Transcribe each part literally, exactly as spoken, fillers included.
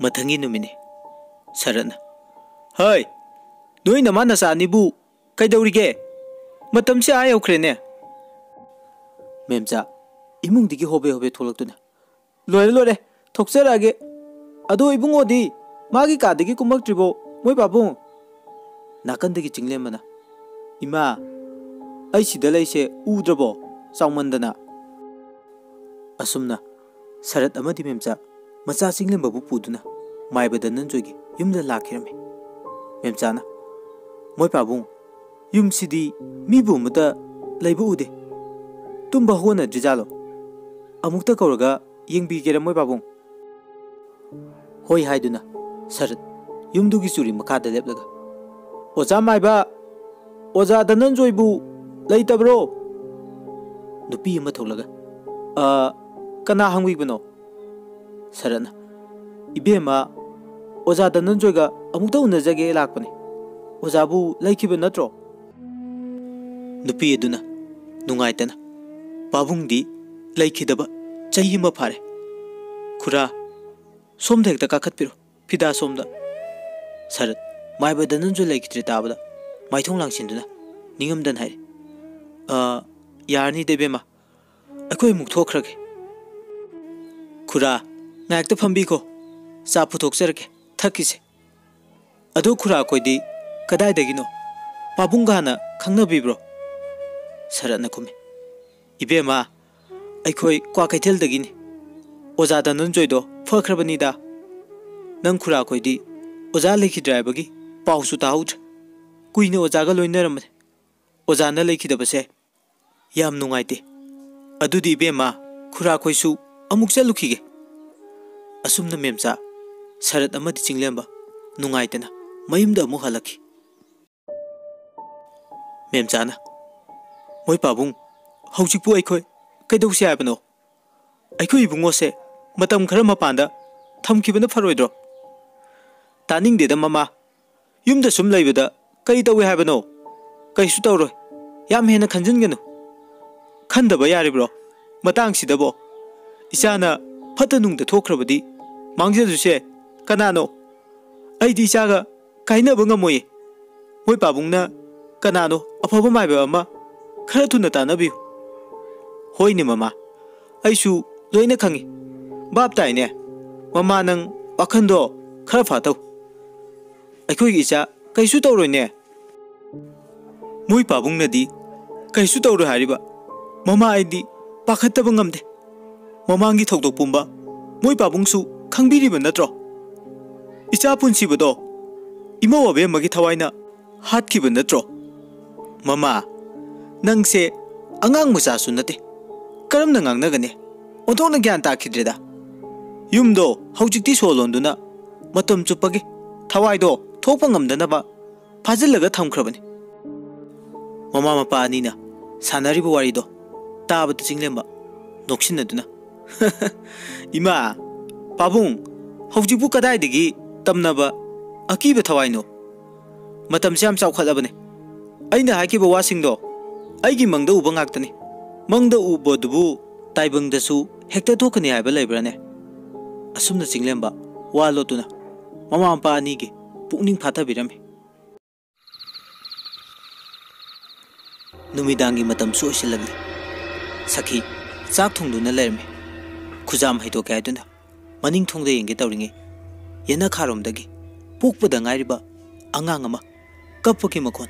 ꯃꯊꯪꯒꯤ ꯅꯨꯃꯤꯠꯅꯤ꯫ ꯁꯔꯠꯅ, "ꯍꯩ, ꯅꯣꯏ ꯅꯃꯥ ꯅꯆꯥ ꯑꯅꯤꯕꯨ ꯀꯩꯗꯧꯔꯤꯒꯦ? ꯃꯇꯝꯁꯦ ꯑꯥ ꯌꯧꯈ꯭ꯔꯦꯅꯦ꯫" ꯃꯦꯝꯆꯥ ꯏꯃꯨꯡꯗꯒꯤ ꯍꯣꯕꯦ ꯍꯣꯕꯦ ꯊꯣꯛꯂꯛꯇꯨꯅ, "ꯂꯣꯏꯔꯦ, ꯂꯣꯏꯔꯦ, ꯊꯣꯛꯆꯔꯛꯑꯒꯦ꯫ ꯑꯗꯣ ꯏꯕꯨꯡꯉꯣꯗꯤ ꯃꯥꯒꯤ ꯀꯥꯗꯒꯤ ꯀꯨꯝꯃꯛꯇ꯭ꯔꯤꯕꯣ, ꯃꯣꯏ ꯄꯥꯕꯨꯡ?" ꯅꯥꯀꯟꯗꯒꯤ ꯆꯤꯡꯂꯦꯝꯕꯅ, "ꯏꯃꯥ, ꯑꯩ ꯁꯤꯗ ꯂꯩꯁꯦ ꯎꯗ꯭ꯔꯕꯣ? ꯆꯥꯎꯃꯟꯗꯅ!" ꯑꯁꯨꯝꯅ ꯁꯔꯠ ꯑꯃꯗꯤ ꯃꯦꯝꯆꯥ ꯃꯆꯥ ꯆꯤꯡꯂꯦꯝꯕꯕꯨ ꯄꯨꯗꯨꯅ ꯃꯥꯏꯕ ꯙꯅꯟꯖꯣꯏꯒꯤ ꯌꯨꯝꯗ ꯂꯥꯛꯈꯤꯔꯝꯃꯤ꯫ ꯃꯦꯝꯆꯥꯅ, "ꯃꯣꯏ ꯄꯥꯕꯨꯡ, ꯌꯨꯝꯁꯤꯗꯤ ꯃꯤꯕꯨ ꯑꯃꯠꯇ ꯂꯩꯕ ꯎꯗꯦ꯫ ꯇꯨꯝꯕ ꯍꯧꯒꯠꯅꯗ꯭ꯔꯤꯖꯥꯠꯂꯣ? ꯑꯃꯨꯛꯇ ꯀꯧꯔꯒ ꯌꯦꯡꯕꯤꯒꯦꯔꯥ, ꯃꯣꯏ ꯄꯥꯕꯨꯡ?" "ꯍꯣꯏ" ꯍꯥꯏꯗꯨꯅ ꯁꯔꯠ ꯌꯨꯝꯗꯨꯒꯤ ꯆꯨꯔꯤ ꯃꯈꯥꯗ ꯂꯦꯞꯂꯒ, "ꯑꯣꯖꯥ ꯃꯥꯏꯕ, ꯑꯣꯖꯥ ꯙꯅꯟꯖꯣꯏꯕꯨ ꯂꯩꯇꯕ꯭ꯔꯣ?" ꯅꯨꯄꯤ ꯑꯃ ꯊꯣꯛꯂꯒ, "ꯑ, ꯀꯅꯥ ꯍꯪꯕꯤꯕꯅꯣ?" ꯁꯔꯠꯅ, "ꯏꯕꯦꯝꯃ, ꯑꯣꯖꯥ ꯙꯅꯟꯖꯣꯏꯒ ꯑꯃꯨꯛꯇ ꯎꯅꯖꯒꯦ ꯂꯥꯛꯄꯅꯤ꯫ ꯑꯣꯖꯥꯕꯨ ꯂꯩꯈꯤꯕ ꯅꯠꯇ꯭ꯔꯣ?" ꯅꯨꯄꯤ ꯑꯗꯨꯅ ꯅꯨꯡꯉꯥꯏꯇꯅ, "ꯄꯥꯕꯨꯡꯗꯤ ꯂꯩꯈꯤꯗꯕ ꯆꯍꯤ ꯑꯃ ꯐꯥꯔꯦ꯫ ꯈꯨꯔꯥ, ꯁꯣꯝꯗ ꯍꯦꯛꯇ ꯀꯥꯈꯠꯄꯤꯔꯣ, ꯐꯤꯗꯥ ꯁꯣꯝꯗ꯫" ꯁꯔꯠ ꯃꯥꯏꯕ ꯙꯅꯟꯖꯣꯏ ꯂꯩꯈꯤꯗ꯭ꯔꯦ ꯇꯥꯕꯗ ꯃꯥꯏꯊꯣꯡ ꯂꯥꯡꯁꯤꯟꯗꯨꯅ ꯅꯤꯡꯉꯝꯗꯅ ꯍꯥꯏꯔꯤ, "ꯑ, ꯌꯥꯔꯅꯤꯗ ꯏꯕꯦꯝꯃ, ꯑꯩꯈꯣꯏ ꯑꯃꯨꯛ ꯊꯣꯛꯈ꯭ꯔꯒꯦ꯫ ꯈꯨꯔꯥ, ꯉꯥꯏꯍꯥꯛꯇ ꯐꯝꯕꯤꯈꯣ, ꯆꯥ ꯄꯨꯊꯣꯛꯆꯔꯛꯀꯦ, ꯊꯛꯈꯤꯁꯦ꯫ ꯑꯗꯣ ꯈꯨꯔꯥ, ꯑꯩꯈꯣꯏꯗꯤ ꯀꯗꯥꯏꯗꯒꯤꯅꯣ? ꯄꯥꯕꯨꯡꯒ ꯍꯥꯟꯅ ꯈꯪꯅꯕꯤꯕ꯭ꯔꯣ?" ꯁꯔꯠꯅ ꯈꯨꯝꯃꯤ, "ꯏꯕꯦꯝꯃ, ꯑꯩꯈꯣꯏ ꯀ꯭ꯋꯥꯀꯩꯊꯦꯜꯗꯒꯤꯅꯤ꯫ ꯑꯣꯖꯥ ꯙꯅꯟꯖꯣꯏꯗꯣ ꯐꯈ꯭ꯔꯕꯅꯤꯗ꯫ ꯅꯪ ꯈꯨꯔꯥ, ꯑꯩꯈꯣꯏꯗꯤ ꯑꯣꯖꯥ ꯂꯩꯈꯤꯗ꯭ꯔꯦ ꯍꯥꯏꯕꯒꯤ ꯄꯥꯎꯁꯨ ꯇꯥꯍꯧꯗ꯭ꯔꯦ꯫ ꯀꯨꯏꯅ ꯑꯣꯖꯥꯒ ꯂꯣꯏꯅꯔꯝꯕꯅꯦ꯫ ꯑꯣꯖꯥꯅ ꯂꯩꯈꯤꯗꯕꯁꯦ ꯌꯥꯝ ꯅꯨꯡꯉꯥꯏꯇꯦ꯫ ꯑꯗꯨꯗꯤ ꯏꯕꯦꯝꯃ, ꯈꯨꯔꯥ, ꯑꯩꯈꯣꯏꯁꯨ ꯑꯃꯨꯛ ꯆꯠꯂꯨꯈꯤꯒꯦ꯫" ꯑꯁꯨꯝꯅ ꯃꯦꯝꯆꯥ ꯁꯔꯠ ꯑꯃꯗꯤ ꯆꯤꯡꯂꯦꯝꯕ ꯅꯨꯡꯉꯥꯏꯇꯅ ꯃꯌꯨꯝꯗ ꯑꯃꯨꯛ ꯍꯜꯂꯛꯈꯤ꯫ ꯃꯦꯝꯆꯥꯅ, "ꯃꯣꯏ ꯄꯥꯕꯨꯡ, ꯍꯧꯖꯤꯛꯄꯨ ꯑꯩꯈꯣꯏ ꯀꯩꯗꯧꯁꯤ ꯍꯥꯏꯕꯅꯣ? ꯑꯩꯈꯣꯏ ꯏꯕꯨꯡꯉꯣꯁꯦ ꯃꯇꯝ ꯈꯔ ꯃꯄꯥꯟꯗ ꯊꯝꯈꯤꯕꯅ ꯐꯔꯣꯏꯗ꯭ꯔꯣ?" "ꯇꯥꯅꯤꯡꯗꯦꯗ ꯃꯃꯥ, ꯌꯨꯝꯗ ꯁꯨꯝ ꯂꯩꯕꯗ ꯀꯔꯤ ꯇꯧꯏ ꯍꯥꯏꯕꯅꯣ? ꯀꯩꯁꯨ ꯇꯧꯔꯣꯏ, ꯌꯥꯝ ꯍꯦꯟꯅ ꯈꯟꯖꯤꯟꯒꯅꯨ꯫ ꯈꯟꯗꯕ ꯌꯥꯔꯤꯕ꯭ꯔꯣ ꯃꯇꯥꯡꯁꯤꯗꯕꯣ? ꯏꯆꯥꯅ ꯐꯠꯇ ꯅꯨꯡꯗ ꯊꯣꯛꯈ꯭ꯔꯕꯗꯤ ꯃꯥꯡꯖꯗꯣꯏꯁꯦ "ꯀꯅꯥꯅꯣ? ꯑꯩꯗꯤ ꯏꯆꯥꯒ ꯀꯥꯏꯅꯕ ꯉꯝꯃꯣꯏꯌꯦ꯫ ꯃꯣꯏ ꯄꯥꯕꯨꯡꯅ ꯀꯅꯥꯅꯣ ꯑꯐꯕ ꯃꯥꯏꯕ ꯑꯃ ꯈꯔ ꯊꯨꯅ ꯇꯥꯟꯅꯕꯤꯌꯨ꯫" "ꯍꯣꯏꯅꯦ ꯃꯃꯥ, ꯑꯩꯁꯨ ꯂꯣꯏꯅ ꯈꯪꯉꯤ꯫ ꯚꯥꯞ ꯇꯥꯏꯅꯦ꯫ ꯃꯃꯥ, ꯅꯪ ꯋꯥꯈꯟꯗꯣ ꯈꯔ ꯐꯥꯊꯧ꯫ ꯑꯩꯈꯣꯏꯒꯤ ꯏꯆꯥ ꯀꯩꯁꯨ ꯇꯧꯔꯣꯏꯅꯦ꯫" "ꯃꯣꯏ ꯄꯥꯕꯨꯡꯅꯗꯤ ꯀꯩꯁꯨ ꯇꯧꯔꯣꯏ ꯍꯥꯏꯔꯤꯕ꯫ ꯃꯃꯥ, ꯑꯩꯗꯤ ꯄꯥꯈꯠꯇꯕ ꯉꯝꯗꯦ꯫ ꯃꯃꯥꯡꯒꯤ ꯊꯧꯗꯣꯛ ꯄꯨꯝꯕ ꯃꯣꯏ ꯄꯥꯕꯨꯡꯁꯨ ꯈꯪꯕꯤꯔꯤꯕ ꯅꯠꯇ꯭ꯔꯣ? ꯏꯆꯥ ꯄꯨꯟꯁꯤꯕꯗꯣ ꯏꯃꯧ ꯑꯕꯦꯝꯃꯒꯤ ꯊꯋꯥꯏꯅ ꯍꯥꯠꯈꯤꯕ ꯅꯠꯇ꯭ꯔꯣ? ꯃꯃꯥ, ꯅꯪꯁꯦ ꯑꯉꯥꯡ ꯃꯆꯥꯁꯨ ꯅꯠꯇꯦ꯫ ꯀꯔꯝꯅ ꯉꯥꯡꯅꯒꯅꯤ? ꯑꯣꯟꯊꯣꯛꯅ ꯒ꯭ꯌꯥꯟ ꯇꯥꯈꯤꯗ꯭ꯔꯦꯗ꯫ ꯌꯨꯝꯗꯣ ꯍꯧꯖꯤꯛꯇꯤ ꯁꯣ ꯂꯣꯟꯗꯨꯅ ꯃꯇꯝ ꯆꯨꯞꯄꯒꯤ ꯊꯋꯥꯏꯗꯣ ꯊꯣꯛꯄ ꯉꯝꯗꯅꯕ ꯐꯥꯖꯤꯜꯂꯒ ꯊꯝꯈ꯭ꯔꯕꯅꯤ꯫" ꯃꯃꯥ ꯃꯄꯥ ꯑꯅꯤꯅ ꯁꯥꯟꯅꯔꯤꯕ ꯋꯥꯔꯤꯗꯣ ꯇꯥꯕꯗ ꯆꯤꯡꯂꯦꯝꯕ ꯅꯣꯛꯁꯤꯟꯅꯗꯨꯅ, "ꯏꯃꯥ, ꯄꯥꯕꯨꯡ, ꯍꯧꯖꯤꯛꯄꯨ ꯀꯗꯥꯏꯗꯒꯤ ꯇꯝꯅꯕ ꯑꯀꯤꯕ ꯊꯋꯥꯏꯅꯣ? ꯃꯇꯝꯁꯦ ꯌꯥꯝ ꯆꯥꯎꯈꯠꯂꯕꯅꯦ꯫ ꯑꯩꯅ ꯍꯥꯏꯈꯤꯕ ꯋꯥꯁꯤꯡꯗꯣ ꯑꯩꯒꯤ ꯃꯪꯗ ꯎꯕ ꯉꯥꯛꯇꯅꯤ꯫ ꯃꯪꯗ ꯎꯕꯗꯨꯕꯨ ꯇꯥꯏꯕꯪꯗꯁꯨ ꯍꯦꯛꯇ ꯊꯣꯛꯀꯅꯤ ꯍꯥꯏꯕ ꯂꯩꯕ꯭ꯔꯥꯅꯦ?" ꯑꯁꯨꯝꯅ ꯆꯤꯡꯂꯦꯝꯕ ꯋꯥ ꯂꯣꯠꯇꯨꯅ ꯃꯃꯥ ꯃꯄꯥ ꯑꯅꯤꯒꯤ ꯄꯨꯛꯅꯤꯡ ꯐꯥꯊꯕꯤꯔꯝꯃꯤ꯫ ꯅꯨꯃꯤꯗꯥꯡꯒꯤ ꯃꯇꯝꯁꯨ ꯑꯣꯏꯁꯤꯜꯂꯛꯂꯦ꯫ ꯁꯈꯤ ꯆꯥꯛ ꯊꯣꯡꯗꯨꯅ ꯂꯩꯔꯝꯃꯤ꯫ ꯈꯨꯖꯥꯝ ꯍꯩꯗꯣꯛꯀꯦ ꯍꯥꯏꯗꯨꯅ ꯃꯅꯤꯡ ꯊꯣꯡꯗ ꯌꯦꯡꯒꯦ ꯇꯧꯔꯤꯉꯩ, ꯌꯦꯅꯈꯥꯔꯣꯝꯗꯒꯤ ꯄꯣꯛꯄꯗ ꯉꯥꯏꯔꯤꯕ ꯑꯉꯥꯡ ꯑꯃ ꯀꯞꯄꯒꯤ ꯃꯈꯣꯟ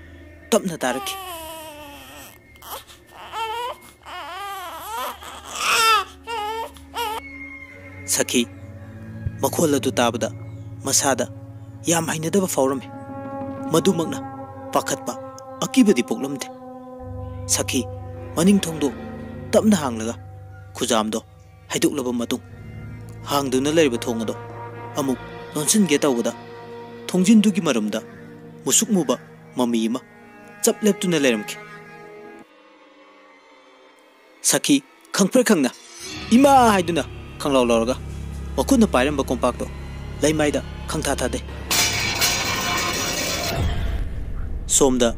ꯇꯞꯅ ꯇꯥꯔꯛꯈꯤ꯫ ꯁꯈꯤ ꯃꯈꯣꯜ ꯑꯗꯨ ꯇꯥꯕꯗ ꯃꯁꯥꯗ ꯌꯥꯝ ꯍꯩꯅꯗꯕ ꯐꯥꯎꯔꯝꯃꯤ꯫ ꯃꯗꯨꯃꯛꯅ ꯄꯥꯈꯠꯄ, ꯑꯀꯤꯕꯗꯤ ꯄꯣꯛꯂꯝꯗꯦ꯫ ꯁꯈꯤ ꯃꯅꯤꯡ ꯊꯣꯡꯗꯣ ꯇꯞꯅ ꯍꯥꯡꯂꯒ ꯈꯨꯖꯥꯝꯗꯣ ꯍꯩꯗꯣꯛꯂꯕ ꯃꯇꯨꯡ, ꯍꯥꯡꯗꯨꯅ ꯂꯩꯔꯤꯕ ꯊꯣꯡ ꯑꯗꯣ ꯑꯃꯨꯛ ꯂꯣꯟꯁꯤꯟꯒꯦ ꯇꯧꯕꯗ, ꯊꯣꯡꯖꯤꯟꯗꯨꯒꯤ ꯃꯔꯨꯝꯗ ꯃꯨꯁꯨꯛ ꯃꯨꯕ ꯃꯃꯤ ꯑꯃ ꯆꯞ ꯂꯦꯞꯇꯨꯅ ꯂꯩꯔꯝꯈꯤ꯫ ꯁꯈꯤ ꯈꯪꯄ꯭ꯔꯦꯛ ꯈꯪꯅ "ꯏꯃꯥ!" ꯍꯥꯏꯗꯨꯅ ꯈꯪꯂꯥꯎ ꯂꯥꯎꯔꯒ ꯃꯈꯨꯠꯅ ꯄꯥꯏꯔꯝꯕ ꯀꯣꯝꯄꯥꯛꯇꯣ ꯂꯩꯃꯥꯏꯗ ꯈꯪꯊꯥ ꯊꯥꯗꯩ꯫ ꯁꯣꯝꯗ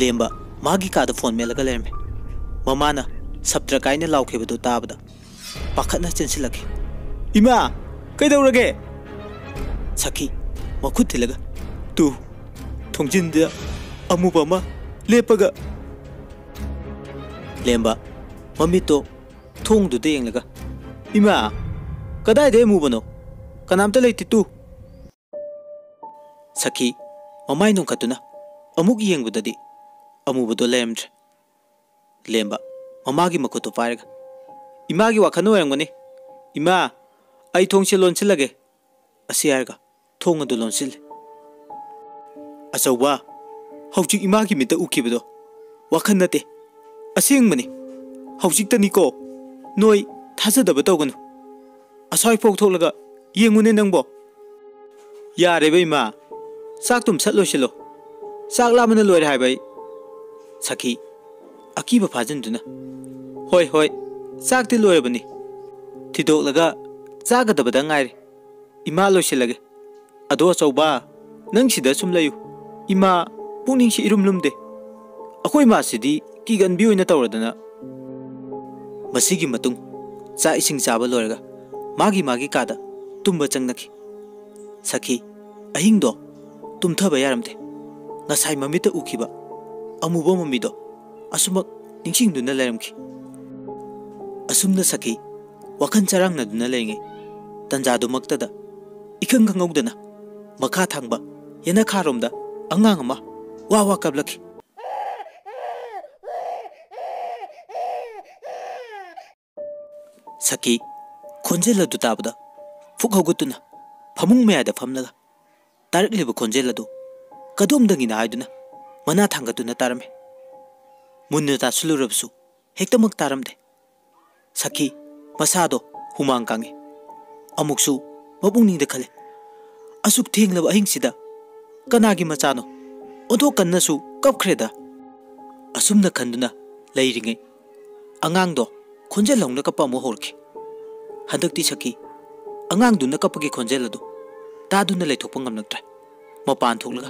ꯂꯦꯝꯕ ꯃꯥꯒꯤ ꯀꯥꯗ ꯐꯣꯟ ꯃꯦꯠꯂꯒ ꯂꯩꯔꯝꯃꯤ꯫ ꯃꯃꯥꯅ ꯁꯞꯇ꯭ꯔ ꯀꯥꯏꯅ ꯂꯥꯎꯈꯤꯕꯗꯨ ꯇꯥꯕꯗ ꯄꯥꯈꯠꯅ ꯆꯦꯟꯁꯤꯜꯂꯛꯈꯤ꯫ "ꯏꯃꯥ, ꯀꯩꯗꯧꯔꯒꯦ?" ꯁꯈꯤ, ꯃꯈꯨꯠ ꯊꯤꯜꯂꯒ, "ꯇꯨ, ꯊꯣꯡꯖꯤꯟꯗ ꯑꯃꯨꯕ ꯑꯃ ꯂꯦꯞꯄꯒ"꯫ ꯂꯦꯝꯕ, ꯃꯃꯤꯠꯇꯣ ꯊꯣꯡꯗꯨꯗ ꯌꯦꯡꯂꯒ, "ꯏꯃꯥ, ꯀꯗꯥꯏꯗ ꯑꯃꯨꯕꯅꯣ? ꯀꯅꯥꯝꯇ ꯂꯩꯇꯦ ꯇꯨ"꯫ ꯁꯈꯤ, ꯃꯃꯥꯏ ꯅꯣꯡꯈꯠꯇꯨꯅ ꯑꯃꯨꯛ ꯌꯦꯡꯕꯗꯗꯤ ꯑꯃꯨꯕꯗꯣ ꯂꯩꯔꯝꯗ꯭ꯔꯦ꯫ ꯂꯦꯝꯕ, ꯃꯃꯥꯒꯤ ꯃꯈꯨꯠꯇꯨ ꯄꯥꯏꯔꯒ, "ꯏꯃꯥꯒꯤ ꯋꯥꯈꯜ ꯑꯣꯏꯔꯝꯒꯅꯤ꯫ ꯏꯃꯥ, ꯑꯩ ꯊꯣꯡꯁꯦ ꯂꯣꯟꯁꯤꯜꯂꯒꯦ"꯫ ꯑꯁꯤ ꯍꯥꯏꯔꯒ ꯊꯣꯡ ꯑꯗꯨ ꯂꯣꯟꯁꯤꯜꯂꯦ꯫ "ꯑꯆꯧꯕ, ꯍꯧꯖꯤꯛ ꯏꯃꯥꯒꯤ ꯃꯤꯠꯇ ꯎꯈꯤꯕꯗꯣ ꯋꯥꯈꯜ ꯅꯠꯇꯦ, ꯑꯁꯦꯡꯕꯅꯤ꯫ ꯍꯧꯖꯤꯛꯇꯅꯤꯀꯣ ꯅꯣꯏ ꯊꯥꯖꯗꯕ ꯇꯧꯒꯅꯨ꯫ ꯑꯁ꯭ꯋꯥꯏꯐꯥꯎ ꯊꯣꯛꯂꯒ ꯌꯦꯡꯉꯨꯅꯦ ꯅꯪꯕꯣ"꯫ "ꯌꯥꯔꯦꯕ ꯏꯃꯥ, ꯆꯥꯛꯇꯨꯝ ꯁꯠ ꯂꯣꯏꯁꯤꯜꯂꯣ꯫ ꯆꯥꯛ ꯂꯥꯝꯕꯅ ꯂꯣꯏꯔꯦ ꯍꯥꯏꯕ ꯑꯩ"꯫ ꯁꯈꯤ, ꯑꯀꯤꯕ ꯐꯥꯖꯤꯟꯗꯨꯅ, "ꯍꯣꯏ, ꯍꯣꯏ, ꯆꯥꯛꯇꯤ ꯂꯣꯏꯔꯕꯅꯤ꯫ ꯊꯤꯗꯣꯛꯂꯒ ꯆꯥꯒꯗꯕꯗ ꯉꯥꯏꯔꯦ꯫ ꯏꯃꯥ, ꯂꯣꯏꯁꯤꯜꯂꯒꯦ꯫ ꯑꯗꯣ ꯑꯆꯧꯕ, ꯅꯪ ꯁꯤꯗ ꯁꯨꯝ ꯂꯩꯌꯨ꯫ ꯏꯃꯥ, ꯄꯨꯛꯅꯤꯡꯁꯤ ꯏꯔꯨꯝ ꯂꯨꯝꯗꯦ꯫ ꯑꯩꯈꯣꯏ ꯃꯥꯁꯤꯗꯤ ꯀꯤꯒꯟꯕꯤ ꯑꯣꯏꯅ ꯇꯧꯔꯗꯅ"꯫ ꯃꯁꯤꯒꯤ ꯃꯇꯨꯡ ꯆꯥꯛ ꯏꯁꯤꯡ ꯆꯥꯕ ꯂꯣꯏꯔꯒ ꯃꯥꯒꯤ ꯃꯥꯒꯤ ꯀꯥꯗ ꯇꯨꯝꯕ ꯆꯪꯅꯈꯤ꯫ ꯁꯈꯤ, ꯑꯍꯤꯡꯗꯣ ꯇꯨꯝꯊꯕ ꯌꯥꯔꯝꯗꯦ꯫ ꯉꯁꯥꯏ ꯃꯃꯤꯠꯇ ꯎꯈꯤꯕ ꯑꯃꯨꯕ ꯃꯃꯤꯗꯣ ꯑꯁꯨꯃꯛ ꯅꯤꯡꯁꯤꯡꯗꯨꯅ ꯂꯩꯔꯝꯈꯤ꯫ ꯑꯁꯨꯝꯅ ꯁꯈꯤ ꯋꯥꯈꯜ ꯆꯔꯥꯡꯅꯗꯨꯅ ꯂꯩꯔꯤꯉꯩ ꯇꯟꯖꯥꯗꯨꯃꯛꯇꯗ ꯏꯈꯪ ꯈꯪꯍꯧꯗꯅ ꯃꯈꯥ ꯊꯪꯕ ꯌꯦꯅꯈꯥꯔꯣꯝꯗ ꯑꯉꯥꯡ ꯑꯃ ꯋꯥ ꯋꯥ ꯀꯞꯂꯛꯈꯤ꯫ ꯁꯈꯤ ꯈꯣꯟꯖꯦꯜ ꯑꯗꯨ ꯇꯥꯕꯗ ꯐꯨꯛ ꯍꯧꯒꯠꯇꯨꯅ ꯐꯃꯨꯡ ꯃꯌꯥꯏꯗ ꯐꯝꯂꯒ ꯇꯥꯔꯛꯂꯤꯕ ꯈꯣꯟꯖꯦꯜ ꯑꯗꯨ ꯀꯗꯣꯝꯗꯒꯤꯅꯣ ꯍꯥꯏꯗꯨꯅ ꯃꯅꯥ ꯊꯥꯡꯒꯠꯇꯨꯅ ꯇꯥꯔꯝꯃꯤ꯫ ꯃꯨꯟꯅ ꯇꯥꯁꯤꯜꯂꯨꯔꯕꯁꯨ ꯍꯦꯛꯇꯃꯛ ꯇꯥꯔꯝꯗꯦ꯫ ꯁꯈꯤ ꯃꯁꯥꯗꯣ ꯍꯨꯃꯥꯡ ꯀꯥꯡꯉꯤ꯫ ꯑꯃꯨꯛꯁꯨ ꯃꯄꯨꯛꯅꯤꯡꯗ ꯈꯜꯂꯤ, "ꯑꯁꯨꯛ ꯊꯦꯡꯂꯕ ꯑꯍꯤꯡꯁꯤꯗ ꯀꯅꯥꯒꯤ ꯃꯆꯥꯅꯣ? ꯑꯣꯟꯊꯣꯛ ꯀꯟꯅꯁꯨ ꯀꯞꯈ꯭ꯔꯦꯗ"꯫ ꯑꯁꯨꯝꯅ ꯈꯟꯗꯨꯅ ꯂꯩꯔꯤꯉꯩ ꯑꯉꯥꯡꯗꯣ ꯈꯣꯟꯖꯦꯜ ꯍꯧꯅ ꯀꯞꯄ ꯑꯃꯨꯛ ꯍꯧꯔꯛꯈꯤ꯫ ꯍꯟꯗꯛꯇꯤ ꯁꯈꯤ ꯑꯉꯥꯡꯗꯨꯅ ꯀꯞꯄꯒꯤ ꯈꯣꯟꯖꯦꯜ ꯑꯗꯨ ꯇꯥꯗꯨꯅ ꯂꯩꯊꯣꯛꯄ ꯉꯝꯂꯛꯇ꯭ꯔꯦ꯫ ꯃꯄꯥꯟ ꯊꯣꯛꯂꯒ